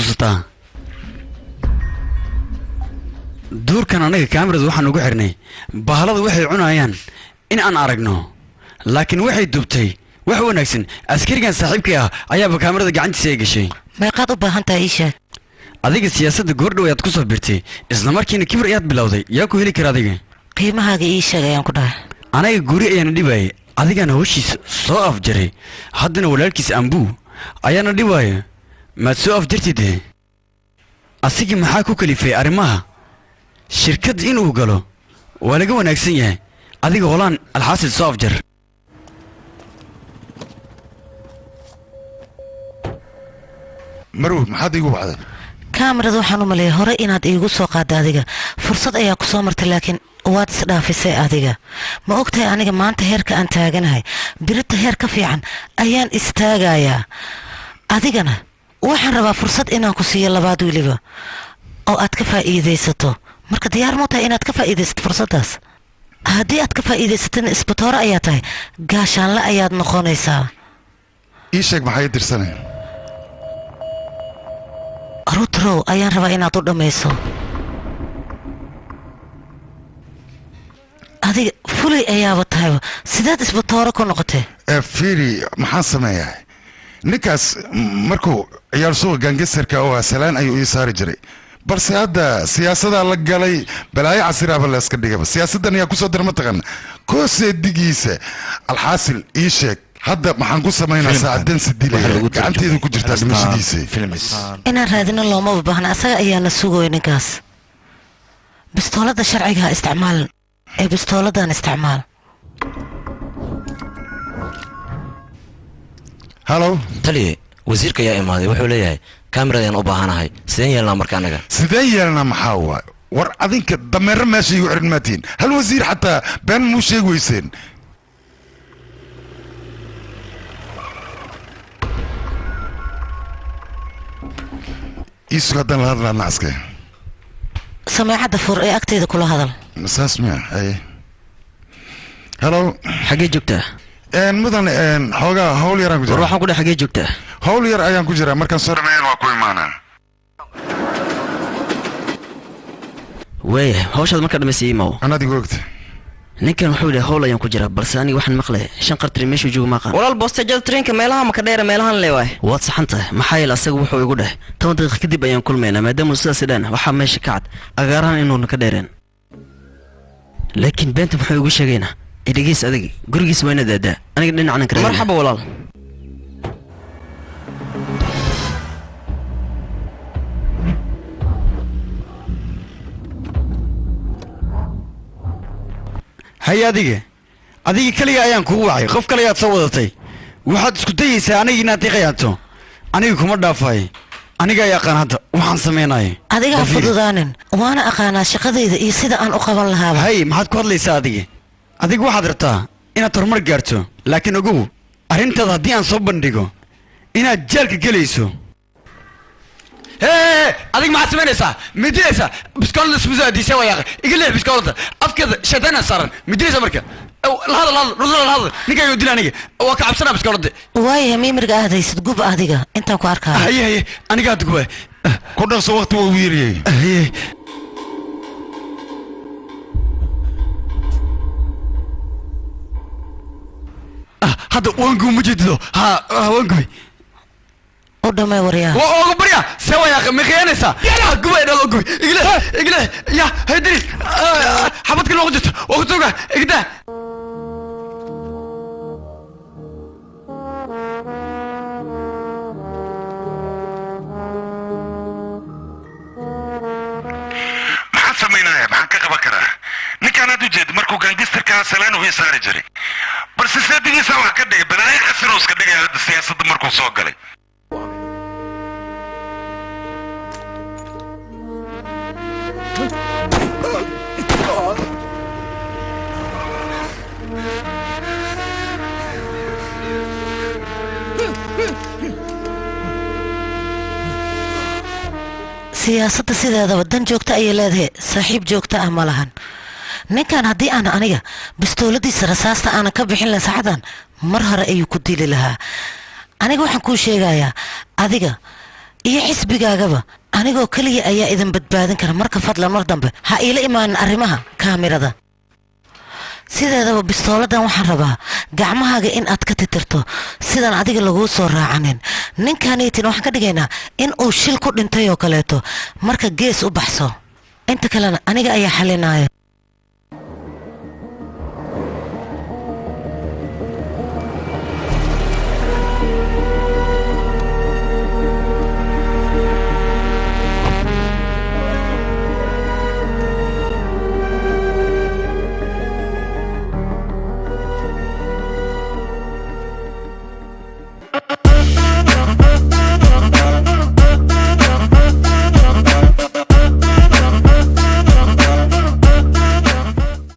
Xasuusataa duurkan anaga kaamirada waxaan ugu xirnay bahaladu waxay cunayaan in aan aragno, laakiin waxay dubtay wax wanaagsan. Askarigan saaxiibkay ah ayaaba kaamirada gacantiisa ay gashay. Meeqaad u baahan tahay, ii sheeg. Adiga siyaasadda goordhow ayaad ku soo birtay, isla markiina kibir ayaad bilowday. Yaa ku heli kara adiga? Qiimahaaga ii sheeg ayaan ku dhahay. Anaga guri ayaana dhibaayay, adigana hawshiisa soo afjaray. Haddana walaalkiis Ambuu ayaana dhibaaya. Maad soo afjartid? Asigii maxaa ku kalifay arrimaha shirkad inuu galo? Waa laga wanaagsan yahay. Adiga holaan alxaasil soo afjar. Marw, maxaad iigu wacday? Kaamirada waxaan u maleeyay hore inaad iigu soo qaadda. Adiga fursad ayaa ku soo martay, laakiin waad isdhaafisay. Adiga ma ogtahay aniga maanta heerka aan taaganahay, birita heer ka fiican ayaan istaagayaa. Adigana waxaan rabaa fursad inaan ku siiyo labaad weliba oo aad ka faa'iidaysato. Marka diyaar muu tahay inaad ka faa'iidaysato fursaddaas? Haddii aad ka faa'iidaysatana, isbatoore ayaa tahay, gaashaanle ayaad noqonaysaa. Ii sheeg, maxaa ii dirsanay? Rutrow ayaan rabaa inaad u dhammayso. Adiga fulay ayaaba tahayba, sideed isbatoore ku noqotay? Ee fiiri, maxaan sameeyaa? Ninkaas markuu ciyaar suuqa gangistarka oo ah salaan ayuu ii saari jiray, balse hadda siyaasadaa la galay, balaayo casiraaba la iska dhigaba. Siyaasaddan ayaa kusoo dira, mataqaana, kooseedigiisa. Alxaasil, ii sheeg hadda maxaan ku samaynaa? Saacadan si dilaya gacanteeda ku jirtaa dhimashadiisa. Inaan raadino loomaba baahna, asaga ayaana sugoy ninkaas. Bistoolada sharciga ha isticmaalin ee bistooladan isticmaal. Halo. Taliye, wasiirka ayaa imaaday. Wuxuu leeyahay kaamirada u baahanahay. Sideen yeelnaa marka anaga? Sideen yeelnaa maxaa waay? War adinka dameero meesha igu xirin maatiin. Hal wasiir xataa been muu sheegi weyseen? Iisug, haddaan la hadlaa nacaske. Sameecadda fur ee agteeda kula hadal. Saas miya? Haye, halo. Xaggee joogtaa? Mudan, xoogaa hawl yaraan ku War jiraa. waxaan ku dheh, xaggee joogtaa? Hawl yar ayaan ku jiraa, markaan soo dhameeyan waa ku imaanaa. Waaya, hawshaad markaa dhamaysay imaw. Anaad igu ogta. Ninkan wuxuu yidhi hawl ayaan ku jiraa, balse aniga waxaan maqlay shan qartiri meeshuu joogo maaqaan. Walaal, boostejada tareenka meelaha maka dheera, meelahan le waay. Waad saxan tahay, maxaa yeele asaga wuxuu igu dheh 10 daqiiqa kadib ayaan kulmaynaa. Maadaama sidaas dhan waxaa meesha ka cad agaarahan inuuna ka dheereen, laakiin beenta muxuu igu sheegaynaa? Idhigeys, adiga gurigiis waa inaad aadaa, aniga dhinacnan ka raadinaa. Marxaba walaal. Haye, adiga keliga ayaan kugu wacay, qof kale ayaad soo wadatay. Waxaad isku dayaysaa aniga inaad ii khiyaanto. Aniga kuma dhaafay, aniga ayaa aqaan hadda waxaan samaynaya. Adiga ha Bal fiiri. fududaanin, waana aqaanaa shaqadayda iyo sida aan u qaban lahaaba. Hay, maxaad ku hadlaysaa adiga? Adiga waxaad rabtaa inaad horumar gaarto, laakiin ogow arrintaada haddii aan soo bandhigo inaad jeelka gelayso. Hee, adiga maxaad samaynaysaa? Midinaysaa biskoolada ismusaadiisa waa iga leex. Biskoolada afkeeda shaytaana saaran, midinaysa marka. La hadal, la hadal rusla, la hadal ninka ayuu dila. Aniga waa ka cabsanaa biskoolada. Waayahay, miimriga aad haysid gub adiga intaan ku arkaayo. Haye haye, aniga hadda guba. Ku dhaqso, waqti waa ugu yaryahay. Haye. Ah, hadda waan gubi, ma jeedido? Ha ah, waan gubi. U dhamee waryaa. Waa oga barya, see waa ma khiyaanaysaa? Ya gubay dhalo, gubi, igle igle ya haydiri xabadka noogu jirto waa ku tuuga igda. Maxaan samaynaya? Maxaan ka qaban karaa ninkaan aad u jeed? Markuu gangistarkaa salaan uu ii saari jiray, balse seedigiisa wax ka dhigay, balaayo casir uu iska dhigaya hadda siyaasadda markuu soo galay. Siyaasadda sideedaba dan joogta ayay leedahay, saaxiib joogta ah ma lahan. Ninkan haddii aan aniga bistooladiisa rasaasta aanan ka bixin lahayn saacadan mar hore ayuu ku dili lahaa. Aniga waxaan kuu sheegayaa, adiga Iyo xisbigaagaba anigoo keliya ayaa idin badbaadin kara. Marka fadlan mar dambe ha iila imaanin arrimaha kaamirada. Sideedaba bistooladan waxaan rabaa gacmahaaga in aad ka titirto, sidaan adiga laguu soo raacanin. Ninkaaniitin waxaan ka dhigaynaa in uu shil ku dhintay oo kaleeto. Marka gees u baxso, inta kalena aniga ayaa xalinaya.